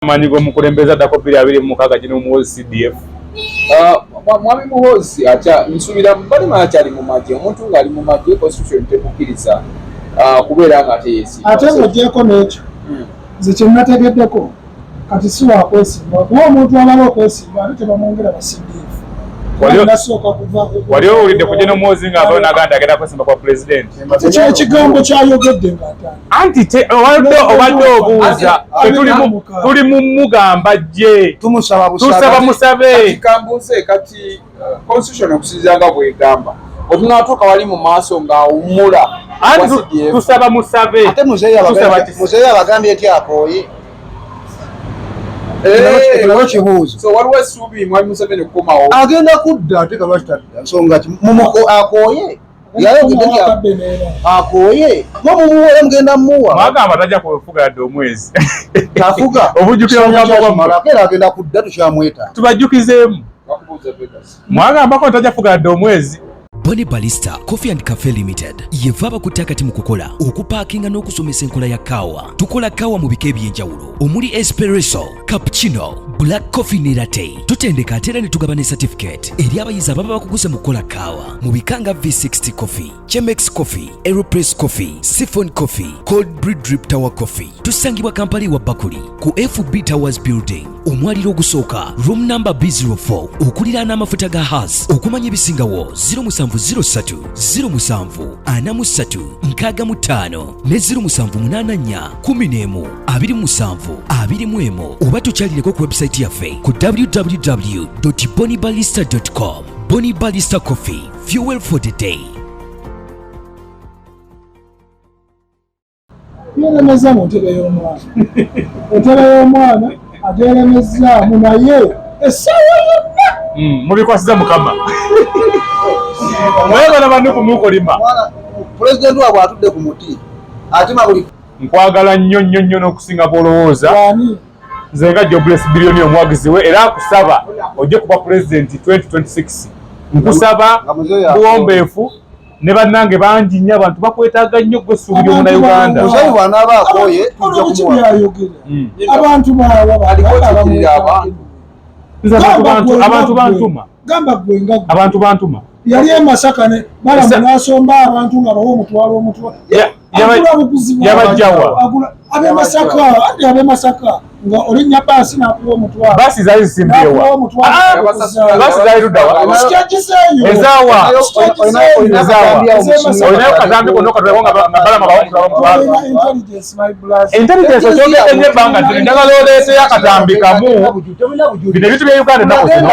Amaanyi g'omukulembeze addako 2026 Gen. Muhoozi CDF. Mwami Muhoozi acha nsuubira balima akyali mu magye, omuntu ng'ali mu magye constitution temukkiriza kubeera nga ate yeesimba. Ate ng'ogyeko n'ekyo, nze kye nategeddeko kati si wakwesimba, kuba omuntu amala okwesimba ate tebamwongera ba CDF. Nasooka kuva Wali owulidde ku Gen. Muhoozi ng'avaayo n'agamba nti agenda kwesimba kwa pulezidenti? Ekyo ekigambo kyayogedde ng'atandika. Anti obadde obuuza, tuli mu mugamba gye. Tumusaba. Tusaba musabe. Kati kambuuze, kati constitution okusinziira nga bwegamba, otunaatuuka wali mu maaso ng'awummula Anti tusaba musabe. Ate muzeeyi abagambye nti akooye. Ekyo kibuuzo. So waliwo essuubi mwami Museveni okukomawo? Agenda kudda, ate kalwaki tadda? Nsonga ki akooye? Yayogedde nti akooye, mumumuwera mugenda mumuwa. Mwagamba tajja kufuga yadde omwezi. Tafuga. Obujjukira obugambo bwammwe. Era agenda kudda, tukyamweta. Tubajjukizeemu. Mwagambako nti tajja kufuga yadde omwezi. Bonny Barista Coffee and Cafe Limited yeva abakutte akati mu kukola, okupaakinga n'okusomesa enkola ya kaawa. Tukola kaawa mu bika eby'enjawulo omuli espresso, cappuccino, black coffee ne latte. Tutendeka ate era ne tugaba ne certificate eri abayizi ababa bakuguse mu kukola kaawa mu bika nga V60 coffee, Chemex coffee, Aeropress coffee, siphon coffee, cold brew, drip tower coffee. Tusangibwa Kampala wa Bakuli ku FB Towers Building, omwaliro ogusooka, room number B04, okuliraana amafuta ga Hass. Okumanya ebisingawo, 0703 07 43 65 ne 0784 11 27 21, oba tukyalireko ku website yaffe ku www bonibarista com. Bonibarista Coffee, fuel for the day. Yeremeza mu ntebe y'omwana, entebe y'omwana agyeremezaamu, naye essaawa yonna Mubikwasiza Mukama. Mwebala bannu kumukolima. Pulezidenti waabwe atudde ku muti atima buli Nkwagala nnyo nnyo nnyo n'okusinga bw'olowooza. Wani? Nze nga Jobless Billion, omuwagizi we, era akusaba ojje kuba pulezidenti 2026. Nkusaba Nga muzeeyi buwombeefu ne bannange bangi nnyo, abantu bakwetaaga nnyo, gwe essuubi ly'omunnayuganda. Muzeeyi bw'anaaba akooye, tujja Olwo kumuwa. byayogera. Abantu baawa. Aliko kikkirira abantu. Nze abantu bantuma. Gamba gwe nga gwe. Abantu bantuma. Yali e Masaka ne Balamu n'asomba abantu nga bawa omutwalo, omutwalo. Agula buguzi bwa- Yabajjawa? Agula ab'e Masaka, andi ab'e Masaka nga olinnya baasi n'akuwa omutwalo. Baasi zaali zisimbyewa? N'akuwa omutwalo. Ah, baasi zaali luddawa? Sikyagiseeyo. Ezaawa? Ezaawa. Olinayo kazambi konna okatulako nga Balama bawa omutwalo, omutwalo? Olina intelligence, my brother. Intelligence okyogedde nnyo ebbanga ddene. Njagala oleeteyo akatambi kamu. Bino ebintu bya Uganda ennaku zino,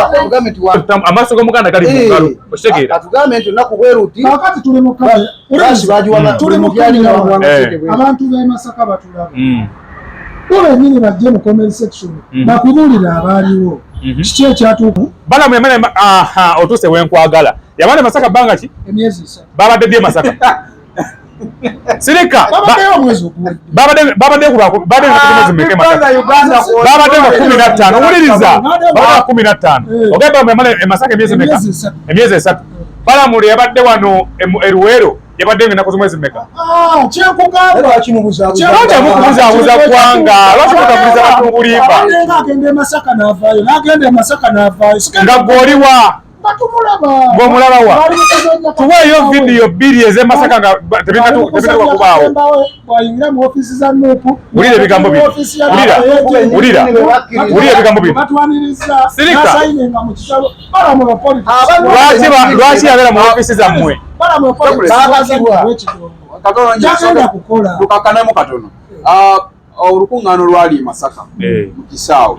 amaaso g'Omuganda gali mu ngalo, okitegeera? Atugambe nti olunaku bwe luti Kaakati tuli mu kamera. Baasi bagiwa Tuli mu kamera. Abantu Abantu b'e Masaka batulaba. Bo bennyini bajje mu comment section bakubuulire abaaliwo kiki ekyatuuka. Balamu yamala, aha, otuuse wenkwagala. Yamala e Masaka bbanga ki? Emyezi 3. Babadde ddi e Masaka? Sirika. Babaddeyo omwezi oguwedde. Babadde ku lwaku babadde mwezi meka e Masaka? Babadde nga 15. Wuliriza, babadde nga 15. Ogamba Balamu yamala e Masaka emyezi meka? Emyezi 3. Emyezi 3. Balamu lwe yabadde wano e Luweero, yabadde nga ennaku z'omwezi meka? Ah, kyenkugamba. Lwaki mubuzaabuza? Lwaki mukubuzaabuza ggwanga? Lwaki mutabuliza abantu bulimba? Abadde nga agenda e Masaka n'avaayo, n'agenda e Masaka n'avaayo. Nga gw'oliwa? Nga tumulaba. Ng'omulaba wa? Bali mu kuzannya. Tuweeyo vidiyo bbiri ez'e Masaka nga tebinnatuuka kubaawo. Bwayingira mu ofiisi za NUP. Wulira ebigambo bino. Wulira. Wulira. Wulira ebigambo bino. Batwaniriza. Sirika. N'asayininga mu kitabo. Balamu ba politics. Lwaki yabeera mu ofiisi zammwe? Balamu ba politics. Bakakibwa. W'ekidongo. Katono nnyo. Kyagenda kukola. Tukakanemu katono. Olukuŋŋaana olwali e Masaka mu kisaawe.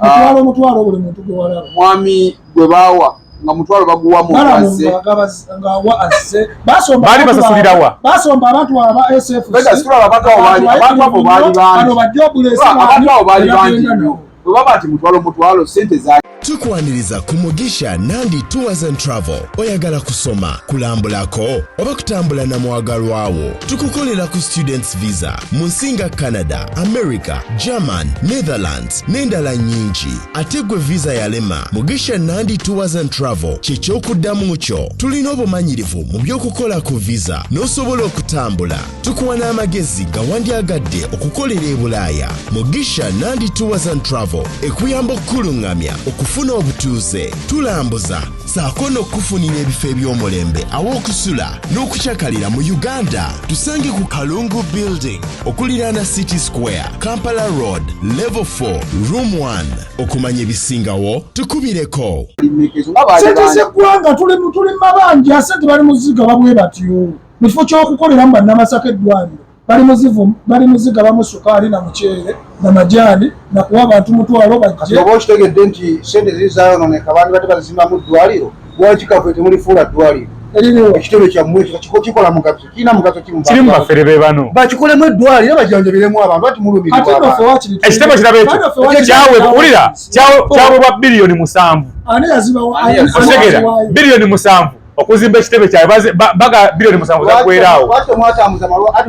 Mutwalo, omutwalo buli muntu gwe walaba. Mwami gwe baawa nga mutwalo baguwamu Balamu azze. Ng'awa azze. Basomba Baali abantu basasulira baabwe. wa? Basomba abantu aba SFC. Vegas, tulaba abantu abo abantu abo baali bangi. Bano ba jobless. Abantu abo baali bangi Bagenda nnyo. nabo. Bwe baba nti mutwalo mutwalo, sente za Tukwaniriza ku Mugisha Nandi Tours and Travel. Oyagala kusoma, kulambulako oba kutambula na mwagalwawo? Tukukolera ku students visa mu nsi nga Canada, America, German, Netherlands n'endala nnyingi. Ate gwe visa yalema, Mugisha Nandi Tours and Travel kye ky'okuddamu kyo. Tulina obumanyirivu mu by'okukola ku visa n'osobola okutambula. Tukuwa n'amagezi nga wandyagadde okukolera e Bulaaya. Mugisha Nandi Tours and Travel ekuyamba okukuluŋŋamya okufuna obutuuze, tulambuza ssaako n'okukufunira ebifo eby'omulembe aw'okusula n'okukyakalira mu Uganda. Tusange ku Kalungu Building okuliraana City Square, Kampala Road, Level 4, Room 1. Okumanya ebisingawo tukubireko. Sente z'eggwanga tuli mabanja, sente bali muzigaba bwe batyo. Mu kifo ky'okukoleramu bannamasaka eddwaliro bali muzigabamu sukaali na muceere na majaani na kuwa abantu mutwalo bajje. Oba okitegedde nti sente ziri zayonooneka, abantu bate bazizimbamu ddwaliro, lwaki kaffe temulifuula ddwaliro? Ekitebe kyammwe ekyo kikola mugaso, kirina mugaso ki? Kiri mu bafere be bano. Bakikolemu eddwaliro bajanjabiremu abantu, ati mulumirirwa abantu. Ekitebe kiraba ekyo kyawebwa, wulira, kyawebwa 7 billion. Ani yazibawa? Otegeera, 7 billion okuzimba ekitebe kyabwe, baga 7 billion zaggwerawo.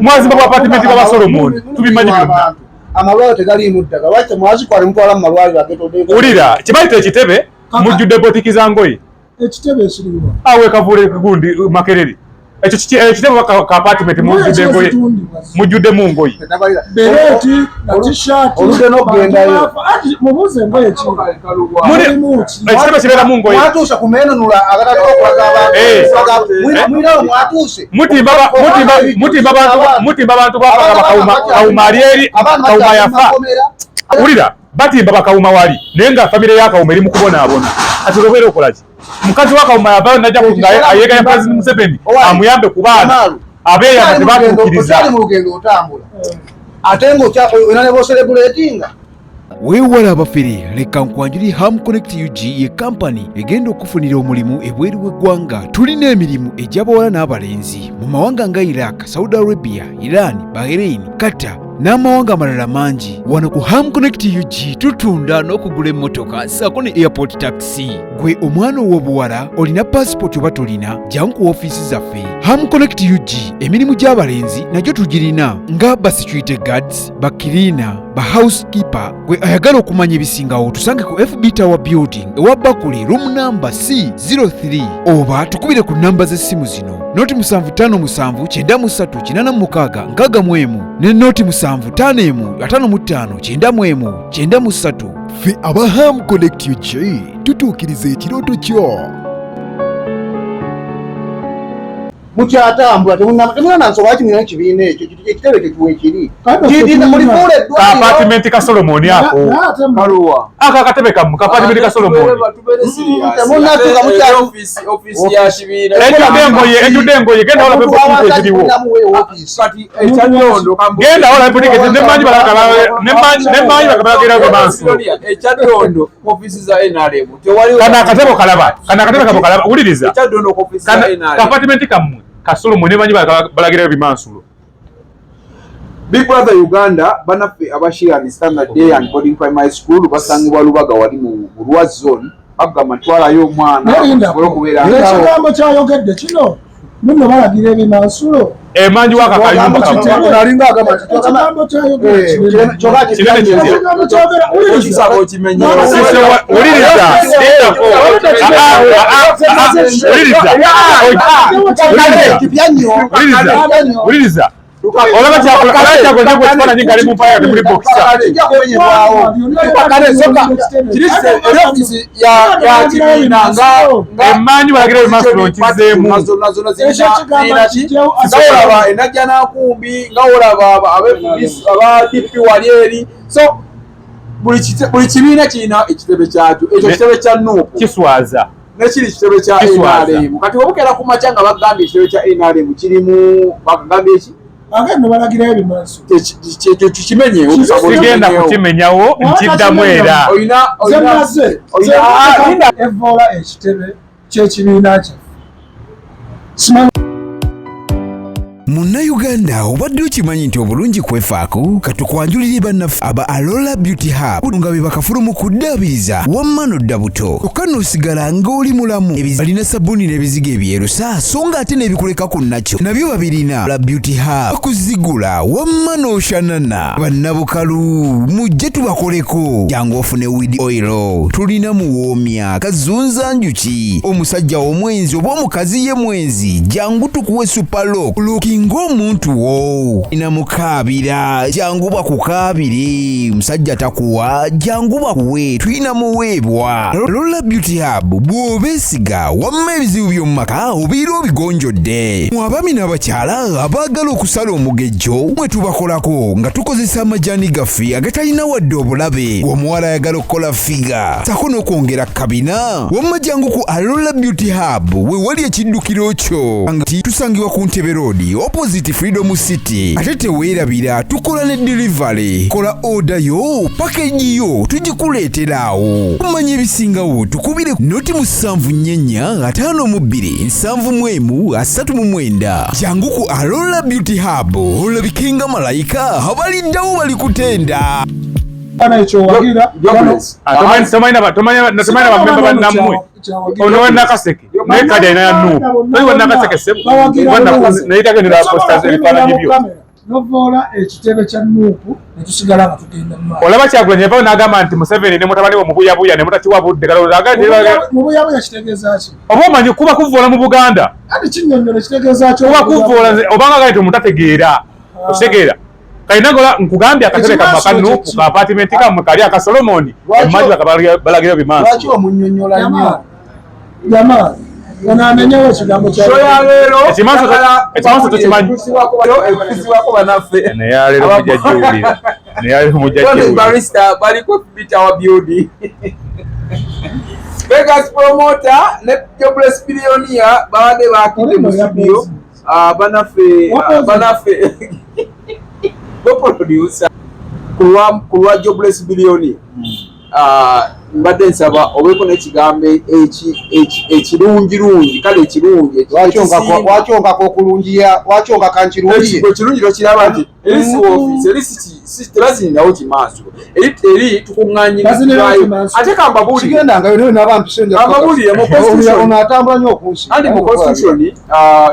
Mwazimba bwa apartment bwa Solomon, tubimanyi byonna. Amalwaliro tegaliimu ddagala, lwaki temwazitwala mutwala mu malwaliro agetodde? Wulira, kibayita ekitebe mujjudde botiki za ngoye. Ekitebe ekiriwa? Awe kavule gundi Makerere, ekyo ekitebe ka apartment mujjudde engoye, mujjuddemu ngoye. Bereeti na tishaati. Oludde n'okugendayo. Mubuuze engoye ki? Ekitebe kibeeramu ngoye. Mwatuuse ku meenunula agatali okulaga abantu mwinawo mwatuuse. Mutimba abantu bafaga bakawuma, Kawuma ali eri, Kawuma yafa. Wulira, batimba bakawuma wali, naye nga famire ya Kawuma eri mu kubonaabona. Kati obeera okola ki? Mukazi wa Kawuma yavaayo najja nga ayeganya President Museveni amuyambe ku baana abeeyama, tebatuukiriza. Okyali mu lugendo otambula, ate nga olina ne bocelebratinga. Weewala abafere, leka nkwanjuli Ham Connect UG ye kampani egenda okufunira omulimu ebweru w'eggwanga. Tulina emirimu egy'abawala n'abalenzi mu mawanga nga Iraq, Saudi Arabia, Iran, Bahrain, Qatar n'amawanga amalala mangi. Wano ku Ham Connect UG tutunda n'okugula emmotoka ssaako ne airport taxi. Gwe omwana ow'obuwala olina pasipoti oba tolina, jangu ku ofiisi zaffe Ham Connect UG. Emirimu gy'abalenzi nagyo tugirina nga ba security guards, ba cleaner, ba housekeeper. Gwe ayagala okumanya ebisingawo, tusange ku FB Tower Building ewa Bakuli, room number C03, oba tukubire ku namba z'essimu zino: 0 757 93 86 61 ne 0 751 55 91 93. Ffe aba Ham Connect UG tutuukiriza ekirooto kyo. Mukyatambula, temulina na nsonga lwaki mulina ekibiina ekyo. Ekitebe ekyo kiwe kiri mulifuula eddwaliro. Apartment ka Solomon ako. Kaluwa? Ako akatebe kammwe, ka apartment ka Solomon. Temunnatuuka, mukyali- Ofiisi ya kibiina. Ejjudde engoye, ejjudde engoye. Genda olabe boutique eziriwo. Kati ekyaddondo Genda olabe boutique, nemanyi nemanyi bakabalagirago maaso. Ekyaddondo ofiisi za NRM tewali. Kano akatebo kalaba, kano akatebe kabo kalaba, wuliriza. Ekyaddondo ku ofiisi za Kano NRM. ka apartment kammwe ka Solomon, nemanyi balagirayo bimansulo. Big Brother Uganda, banaffe aba Shiran Standard Day and Boarding Primary School basangibwa Lubaga wali mu Bulwa Zone, bagamba ntwalayo omwana osobole okubeera Ekigambo kyayogedde kino muno balagira ebimansulo. Emanji waka kayumba kammwe. Nalinga agamba nti Ekigambo kyayogedde kinene. Kyokka Kinene kitya? Ekigambo kyayogera, wuliriza. Kisaba okimenye. Wuliriza. Wuliriza. Kipya nnyo. Wuliriza, wuliriza, olaba kyakola ekifaananyi nga ali mu mpaya temuli boxer. Kijja kumenyebwawo. Eri ofiisi ya kibiina nga Emmanju balagira ebimansulo nkizeemu. Zonna zonna. Ekyo ekigambo kijjewo. Nga olaba enajja nakumbi, nga olaba aba DP wali eri, so buli kibiina kirina ekitebe kyakyo. Ekyo kitebe kya NUP. Kiswaza. Nekiri kitebe kya Kiswaza. NRM. Kati webukera ku makya nga bagambye ekitebe kya NRM kirimu, bagambye eki? Agenda balagirayo ebimansulo. Ekyo kikimenye. Sigenda kukimenyawo, nkiddamu era. Olina Nze maze evoola ekitebe ky'ekibiina kyaffe, simanyi. Munnayuganda, obadde okimanyi nti obulungi kwefaako? Katukwanjulire bannaffe aba Alola Beauty Hub nga be bakafulu mu kuddaabiriza wamma nodda buto kyokka n'osigala ng'oli mulamu. Balina sabbuuni n'ebizigo ebyerusa, so nga ate n'ebikuleka ku nakyo nabyo babirina. La Beauty Hub bakuzigula wamma n'oshanana. Bannabukalu, mujje tubakoleko. Jangu ofune weed oil, tulina muwoomya kazunza njuki. Omusajja omwenzi oba omukazi ye mwenzi, jangu tukuwe supalok lookinga omuntu wo. Inamukaabira, jangu bakukaabire. Musajja takuwa, jangu bakuwe. Tulina muweebwa Lola Beauty Hub. Bw'obeesiga wamma ebizibu by'omu maka obeera obigonjodde. Mu abaami n'abakyala abaagala okusala omugejjo, mwe tubakolako nga tukozesa amajaani gaffe agatalina wadde obulabe. Omuwala ayagala okukola figure sako n'okwongera kabina, wamma jangu ku Alola Beauty Hub, we wali ekiddukiro kyo. Nti tusangibwa ku Ntebe Road, opposite Freedom City. Ate teweerabira, tukola ne delivery. Kola order yo, package yo tugikuleetera awo. Kumanya ebisingawo, tukubire 074 52 71 39. Jangu ku Alola Beauty Hub olabike nga malayika, abaliddawo balikutenda. Ana ekyo wagira. Jobless. Tomanyi bamemba bannammwe ono wa Nakaseke naye kadi alina ya NUP. Toyi wa Nakaseke sebo naye tagendera posters ebifaananyi byo. Novoola ekitebe kya NUP ne tusigala nga tugenda mu maaso. Olaba Kyagulanyi yavayo n'agamba nti Museveni ne mutabani we mubuyabuya ne mutakiwa budde. Kalowooza Mubuyabuya kitegeeza ki? Oba omanyi kuba kuvvoola mu Buganda. Ati kinnyonnyola kitegeeza ki? Kuba kuvvoola obanga gali nti omuntu tategeera, okitegeera? Kalina nkugambye akatebe kammwe aka NUP ka apartment kammwe kali aka Solomoni emaji balagira bimansi. Lwaki omunnyonnyola nnyo? Jamaa, ono amenyewo ekigambo kya Show ya leero. Ekimanso tokimanyi. Ekutuusibwako bannaffe. Naye leero mujja giwulira. Naye leero mujja Tony giwulira. Barista baliko Peter wa Beauty. Vegas promoter ne Jobless Billionaire babadde bakidde mu studio. Bannaffe bannaffe go producer ku lwa Jobless Billionaire. Mbadde nsaba obeeko n'ekigambo ekirungirungi, kale ekirungi. Lwaki onkaka okulungiya? Lwaki onkaka nkirungiye? Ekirungi tokiraba nti eri si woofiisi, eri tebazirinawo kimaaso, eri tukuŋŋaanyirizibwayo. Ate kambabuulire, Kigendangayo naye naba mpise. Kambabuulire, mu constitution Ono atambula nnyo okunsi. Anti mu constitution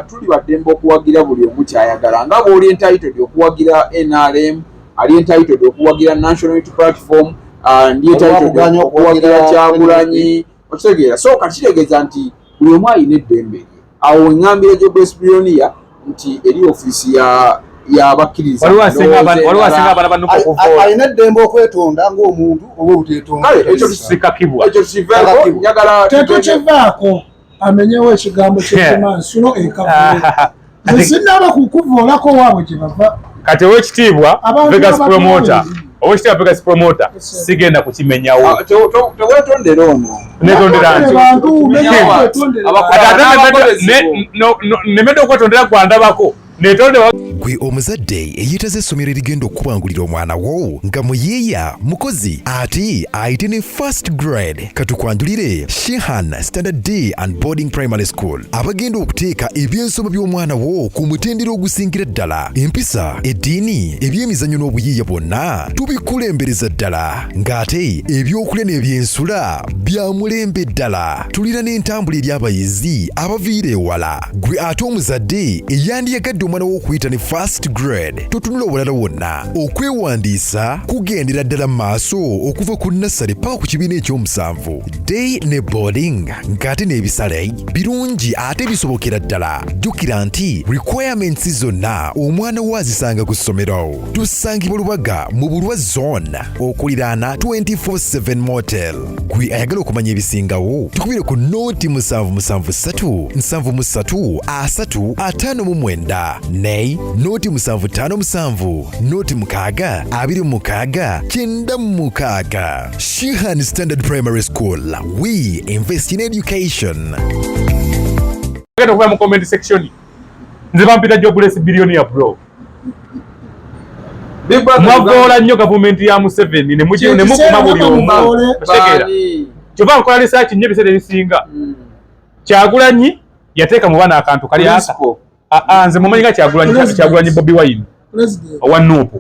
tuli baddembe okuwagira buli omu kyayagala, nga bw'oli entitled okuwagira NRM, ali entitled okuwagira National Unity Platform, ndi entitled okuwagira Kyagulanyi, okitegeera? So kati kitegeeza nti buli omu alina eddembe lye. Awo weŋŋambira Jobless Billionaire nti eri ofiisi yabakkiriza. Waliwo asinga abaana ba NUP okuvoola. Alina eddembe okwetonda ng'omuntu oba obuteetonda. Kale ekyo Sikakibwa. Ekyo kiveeko, njagala Tetukivaako, amenyewo ekigambo ky'ekimansulo ekavule. Nze sinnaba kukuvoolako waabwe gye bava. Kati owekitiibwa Abantu Vegas abatuwa promoter, ebizibu. owekitiibwa Vegas promoter, sigenda kukimenyawo. Tewetondera ono. Netondera nti Bantu kwetondera. Kati ate nemedde okwetondera gwandabako netonde. Gwe omuzadde eyeetaza essomero erigenda okukubangulira omwana wo nga muyiiya, mukozi ate ayite ne first grade, katukwanjulire Shihan Standard Day and Boarding Primary School, abagenda okuteeka ebyensoma by'omwana wo ku mutendera ogusingira ddala. Empisa, eddiini, ebyemizannyo n'obuyiiya bwonna tubikulembereza ddala, ng'ate ebyokulya n'ebyensula bya mulembe ddala. Tulina n'entambula eri abayizi abaviira ewala. Gwe ate omuzadde eyandiyagadde omwana wo okuyita ne first grade, totunula obulala wonna. Okwewandiisa kugendera ddala mu maaso okuva ku nursery paka ku kibiina ekyomusanvu, day ne boarding, ng'ate n'ebisale birungi ate bisobokera ddala. Jjukira nti requirements zonna omwana wo azisanga ku ssomero. Tusangibwa Lubaga mu Bulwa Zone, okuliraana 24/7 Motel. Gwe ayagala okumanya ebisingawo, tukubire ku 0773 73 3 59 ne 0757 06 26 96. Shihan Standard Primary School, we invest in education. Genda okuba mu comment section, nze bampita Jobless Billionaire. Bro, mwavoola nnyo gavumenti ya Museveni ne mukuma buli omu, okitegeera? Kyova nkola research nnyo ebiseera ebisinga. Kyagulanyi yateeka mu baana akantu kali aka. Aa, nze mumanyi nga Kyagulanyi Bobi Wine owa NUP.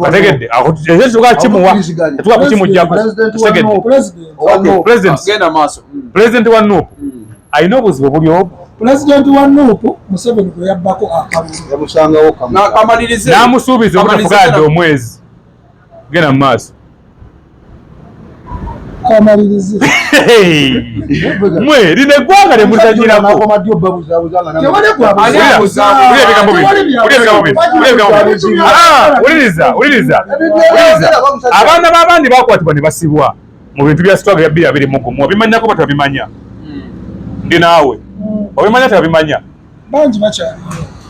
Kategedde ekyo tuka kimuwa, tuka kukimuggyako. Kitegedde. President, Genda maaso. President wa NUP alina obuzibu buli obwo. Pulezidenti wa NUP, Museveni gwe yabbako akalulu. Yamusangawo kamu. Kamalirize. N'amusuubiza obutafuga dde omwezi. Genda mu maaso. Kamalirize. Mwe lino eggwanga lye mulitanyirako. Nakoma ddi obbabuzaabuza nga Tewali Wulira, wulira ebigambo bino, wulira ebigambo bino, wulira ebigambo bino. Ah, wuliriza, wuliriza, wuliriza. Abaana b'abandi bakwatibwa ne basibwa mu bintu bya struggle ya 2021. Obimanyako ba tebabimanya? Ndi naawe. Obimanya tebabimanya? Bangi bakyaliyo.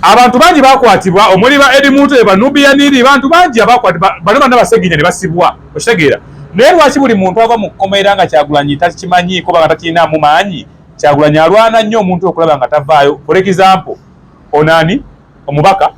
Abantu bangi bakwatibwa, omuli ba Eddie Mutwe, ba Nubian, bantu bangi abakwatibwa, bano banna Baseginya ne basibwa. Okitegeera? Naye lwaki buli muntu ava mu kkomera nga Kyagulanyi takimanyiiko, banga takirinaamu maanyi? Kyagulanyi alwana nnyo omuntu okulaba nga tavaayo. For example, onaani omubaka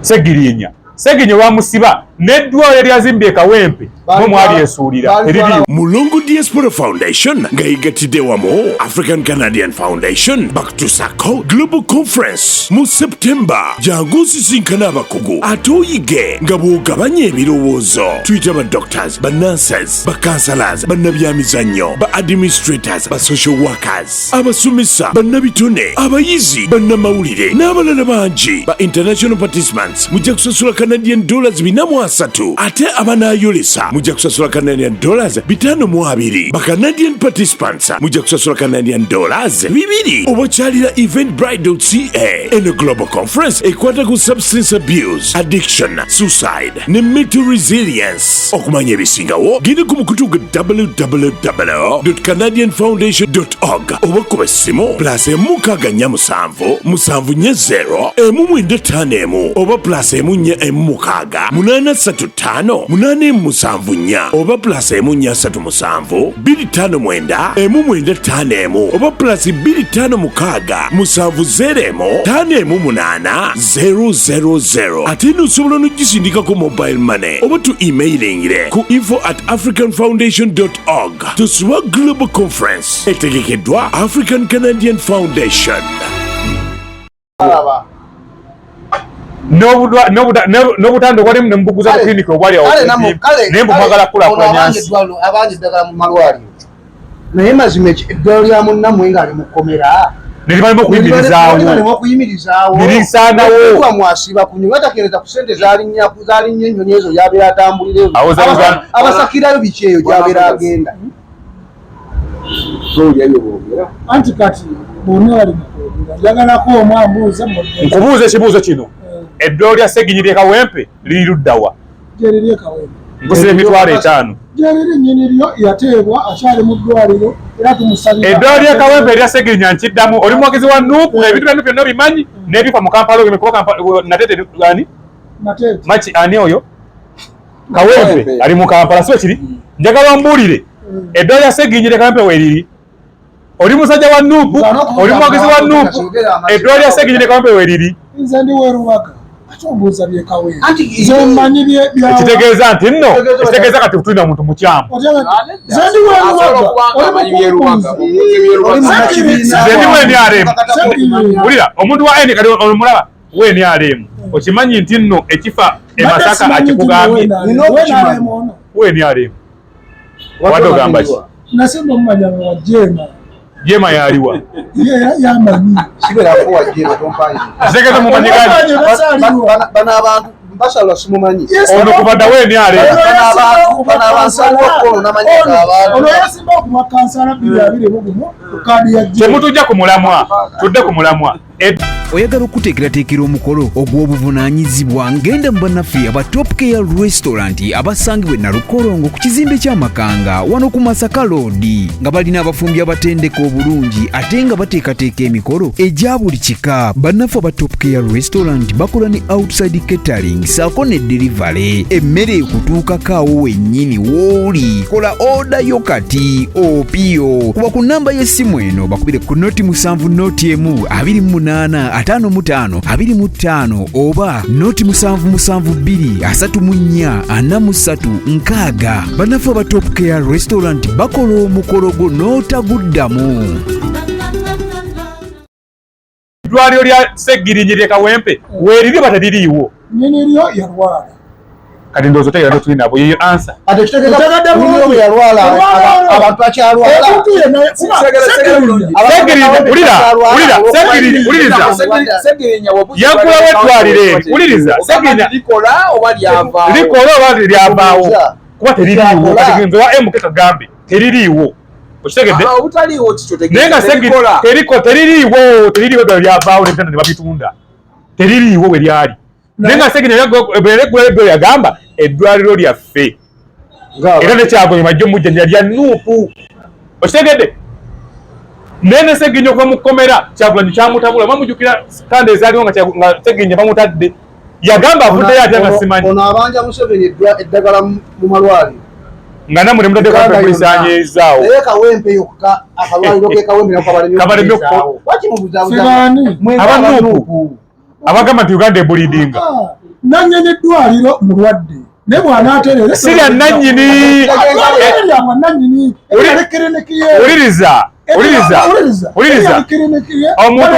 Segirinya, Segirinya lwamusiba n'eddwaliro eryazimbye e Kawempe mwe mwalyesuulira teririiwo. Mulongo Diaspora Foundation nga yegattidde wamu African Canadian Foundation bakutuusako Global Conference mu September. Jangu osisinkane abakugu ate oyige nga bw'ogabanya ebirowoozo. Tuyita ba doctors, ba nurses, ba counselors, bannabyamizannyo, ba administrators, ba social workers, abasomesa, bannabitone, abayizi, bannamawulire n'abalala bangi. Ba international participants mujja kusasula Canadian dollars 430, ate abanaayolesa mujja kusasula Canadian dollars 520. Ba Canadian participants mujja kusasula Canadian dollars 2 oba kyalira eventbrite.ca. Eno global conference ekwata ku substance abuse, addiction, suicide ne mental resilience. Okumanya ebisingawo genda ku mukutu gwa www.canadianfoundation.org oba kuba essimu plus 647 740 195 oba plus 1416 835 874 oba plus 1437 259 1951 oba plus 256 701 518 000. Ate eno osobola n'ogisindikako mobile money oba tu emailingire ku info@africanfoundation.org. Tosubwa Global Conference etegekeddwa African Canadian Foundation. N'obutanda obwalimu ne mubuguza ku clinic obwali awo okumpi, naye mbu mwagala kukulaakulanya nsi. Abanja eddagala mu malwaliro, naye mazima eddwaliro lya munnammwe ng'ali mu kkomera ne libalema okuyimirizaawo. Libalema okuyimirizaawo. Ne lisaanawo. Kuba mwasiba ku nyuma takeereza ku sente zalinnya ennyonyi ezo gy'abeera atambulira ezo. Abasakirayo biki eyo gy'abeera agenda. Anti kati bonna bali mu kwogera, njagalako omu ambuuze mudde. Nkubuuza ekibuuzo kino: eddwaliro lya Seginyi ly'e Kawempe liri luddawa? Gyeriri e Kawempe. Nkusaba 50,000. Gyeriri, nnyini lyo yateebwa, akyali mu ddwaliro era tumusabira. Eddwaliro ly'e Kawempe erya Segirinya, nkiddamu, oli muwagizi wa NUP, ebintu bya NUP byonna obimanyi n'ebifa mu Kampala kuba Kampala Natete ani? Natete. Maki ani oyo Kawempe ali mu Kampala, si kiri? Njagala ombuulire eddwaliro lya Seginyi ly'e Kawempe weeriri. Oli musajja wa NUP, oli muwagizi wa NUP, eddwaliro lya Seginyi ly'e Kawempe weeriri. Nze ndi werubaga, ate ombuuza by'e Kawempe? Anti Nze mmanyi Ekitegeeza nti nno, ekitegeeza kati tulina omuntu mukyamu. Nze ndi werubaga, oli mukumbuuza. Oli munnakibiina. Nze ndi wa NRM. Seginyi. Wulira, omuntu wa N kati omulaba wa NRM, okimanyi nti nno ekifa e Masaka akikugambye. Nina okukimanya. Wa NRM wadde ogamba ki? Nasemba omumanya nga wa Jeema. Jema yaliwa? Ye yamanyi. Sibeerako wa Jeema, tompaayiriza. Ekitegeeza mumanyi gani? Bano abantu basalwa simumanyi. Ono kuva dda wa NRM. Bano abantu aliwo okwono n'amanyi g'abantu. Ono yasimba okuba kansala 2021 ku kaadi ya Jeema. Temutujja ku mulamwa, tudde ku mulamwa. Oyagala okuteekerateekera omukolo ogw'obuvunaanyizibwa? Ngenda mu bannaffe aba Top Care Restaurant abasangibwa e Nalukolongo ku kizimbe ky'Amakanga wano ku Masaka Road, nga balina abafumbi abatendeka obulungi ate nga bateekateeka emikolo egya buli kika. Bannaffe aba Top Care Restaurant bakola ne outside catering saako ne delivery, emmere ekutuukako awo wennyini w'oli. Kola oda yo kati opiyo kuba ku namba y'essimu eno, bakubire ku 0 7 0 1 28 55 25 oba 0 7 7 2 34 43 60. Bannaffe aba Top Care Restaurant bakola omukolo gwo n'otaguddamu. Eddwaliro lya Ssegirinya lye Kawempe weeriri oba teririiwo? Nnyini lyo yalwala. Kati ndowooza otegeera notuli nabo, yeyo answer. Ate kitegeeza nnyini lyo yalwala, abantu bakyalwala. Ssegirinya, wulira, wulira, Ssegirinya, wuliriza. Yaggulawo eddwaliro eri, wuliriza, Ssegirinya likola oba lyavaawo? Likola oba lyavaawo? Kuba teririiwo. Kati nze wa MK Kagambe teririiwo, okitegedde? Obutaliiwo kikyo? Naye nga Ssegirinya teriko, teririiwo, teririiwo. Eddwaliro lyavaawo n'ebitanda ne babitunda, teririiwo we lyali. Naye nga Ssegirinya eggulayo eddwaliro, yagamba eddwaliro lyaffe, era nekyagonye bajja omujjanjaba lya NUP, okitegedde? Naye ne Ssegirinya okuva mu kkomera, Kyagulanyi kyamutabula. Bamujjukira kanda ezaaliwo nga Ssegirinya bamutadde, yagamba avuddeyo atya nga simanyi. Ono abanja Museveni eddagala mu malwaliro. Nga nammwe nemutaddeko mulisanyeezaawo. Naye Kawempe yokka, akalwaliro ke Kawempe nako kabalemye. Wakimubuzabuza. Aba NUP abagamba nti Uganda ebulidinga. Nannyini eddwaliro mulwadde, naye bw'anaatereera Si lya nannyini. Lyabwa nannyini kiriniki ye. Wuliriza, wuliriza, wuliriza. Omuntu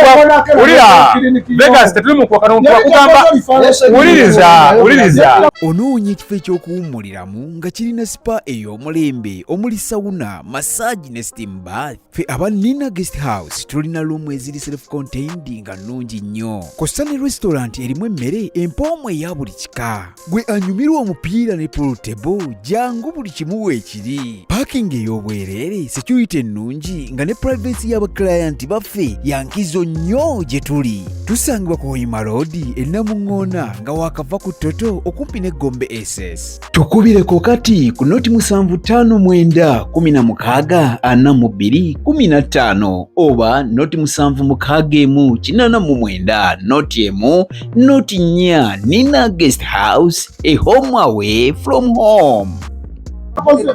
wulira, Vegas, tetuli mu kuwakana. Omuntu akugamba, wuliriza, wuliriza. Onoonya ekifo eky'okuwummuliramu nga kirina spa ey'omulembe omuli sauna, massage ne steam bath? Ffe aba Nina Guest House tulina room eziri self contained nga nnungi nnyo, kw'ossa ne restaurant erimu emmere empoomu eya buli kika. Gwe anyumirwa omupiira ne pool table, jangu, buli kimu weekiri. Parking ey'obwereere, security ennungi nga ne privacy y'abaclient baffe yankizo nnyo gye tuli. Tusangibwa ku Hoima Road e Namuŋŋoona nga waakava ku Toto okumpi ne Gombe SS. Tukubireko kati ku 0 759 16 42 15 oba 0 761 89 01 04. Nina Guest House, a home away from home. Ebyo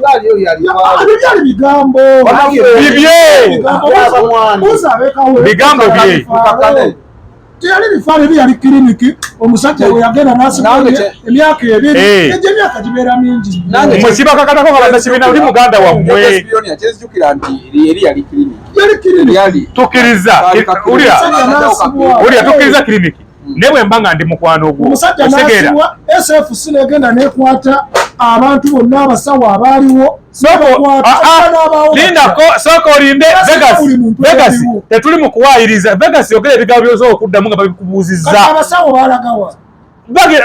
byali bigambo. Bibye. Buuza ab'e Bigambo bye. Teyali bifaalo, ebi yali kiriniki. Omusajja we yagenda n'asibwa emyaka 2, egyo emyaka gibeera mingi nnyo. Mwe kibakakatako nga bannakibiina, oli muganda wammwe. Kyenzijukira nti eri yali kiriniki. Yali kiriniki. Yali Tukkiriza, wulira, wulira, tukkiriza kiriniki, naye bwe mba nga ndi mukwano gwo, omusajja okitegeera? n'asibwa, SFC negenda nekwata abantu bonna, abasawo abaaliwo. Ah, ah, lindako, sooka olinde. Vegas, Vegas, tetuli mu kuwaayiriza. Vegas, yogera ebigambo byosobola okuddamu nga babikubuuzizza. Abasawo balagawa?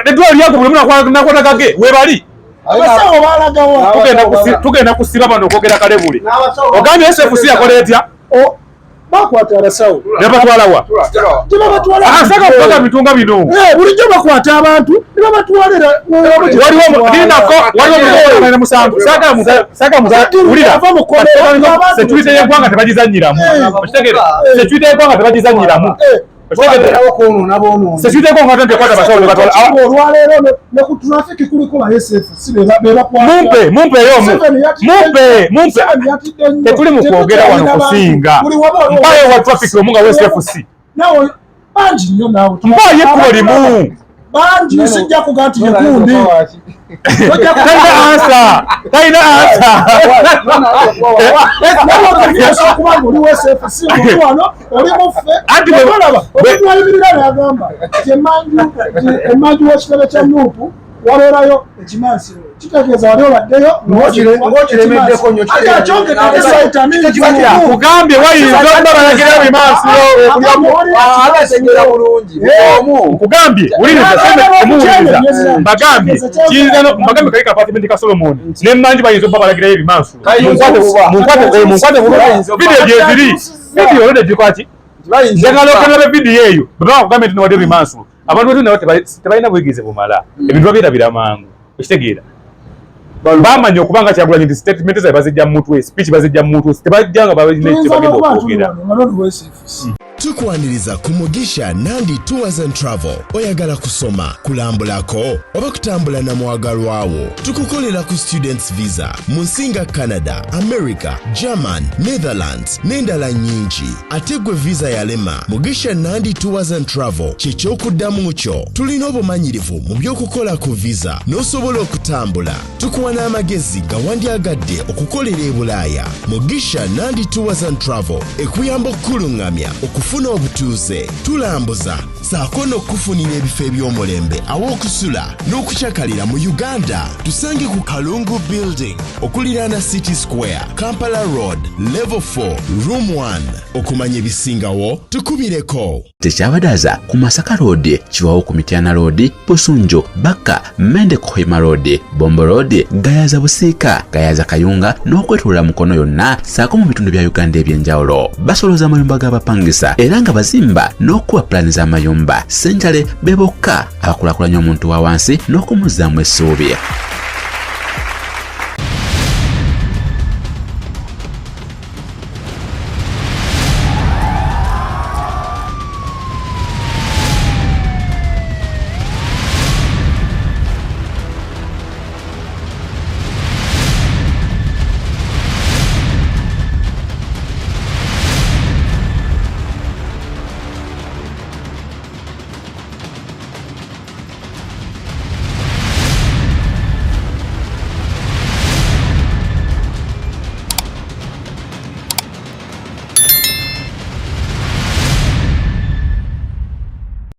Eddwaliro lyako buli omu nakwata gage webali. Abasawo balagawa? Tugenda kusiba bano okwogera kalebule. Ogambye SFC yakola etya? Bakwata abasawo. Nebatwalawa? Tebabatwala. Saka kubaga bitunga bino. Bulijjo bakwata abantu ne babatwalira. Waliwo, lindako, waliwo musanvu. Saka wulira, security y'eggwanga tebagizannyiramu, okitegeera? Security y'eggwanga tebagizannyiramu. Security y'eggwanga tekwata abasawo nebatwala. Olwaleero ne ku traffic kuliko ba SFC bebakwata. Mumpe, mumpe yomu, mumpe, mumpe. Tetuli mu kwogera wano kusinga. Mpayo wa traffic omu nga SFC. Nawe bangi nnyo naawe. Mpayo ekkubo limu. Bangi, sijja kuga nti yekundi. Talina answer, talina answer. Okuba nga oli SFC, oli wano, oli muffe, olaba omuntu wayimirira nagamba ti emanju w'ekitebe kya NUP wabeerayo ekimansiro, kitegeeza wali obaddeyo. Ng'okiremeddeko nnyo. Kugambye wayinza okuba balagira ebimansiro. Abategeera bulungi omu. Nkugambye, wuliriza, omuwuliriza, mbagambye kiyinza mbagambye kali ka apartment ka Solomon nemmanju bayinza okuba balagirayo ebimansiro. Munkwate bulungi, video gyeziri, video olwedde gikwaki. Njagala okanabe video eyo bwe bakugambye nti nowadde ebimansiro. Abantu betu nabo tebalina buyigirize bumala, ebintu babyerabira mangu, okitegeera? Bamanya okuba nga Kyagulanyi nti statement zaabwe bazijja mu mutwe, speech bazijja mu mutwe, tebajja nga balina kye bagenda okwogera. Tukwaniriza ku Mugisha Nandi Tours and Travel. Oyagala kusoma, kulambulako oba kutambula na mwagalwawo? Tukukolera ku students visa mu nsi nga Canada, America, German, Netherlands n'endala nnyingi. Ate gwe visa yalema, Mugisha Nandi Tours and Travel kyekyokuddamu kyo. Tulina obumanyirivu mu by'okukola ku visa n'osobola okutambula. Tukuwa n'amagezi nga wandyagadde okukolera e Bulaaya. Mugisha Nandi Tours and Travel ekuyamba okukuluŋŋamya okufuna Okufuna obutuuze, tulambuza ssaako n'okukufunira ebifo eby'omulembe aw'okusula n'okukyakalira mu Uganda. Tusange ku Kalungu Building okuliraana City Square, Kampala Road, Level 4, Room 1. Okumanya ebisingawo tukubireko. Tekyabadaza ku Masaka Road, Kiwawo ku Mityana Road, Busunju, Bakka, Mende Kohima Road, Bombo Road, Gayaza Busiika, Gayaza Kayunga n'okwetoloola Mukono yonna ssaako mu bitundu bya Uganda eby'enjawulo. Basolooza amayumba g'abapangisa era nga bazimba n'okukuba pulaani z'amayumba. Ssenjale be bokka abakulaakulanya omuntu wa wansi n'okumuzzaamu essuubi.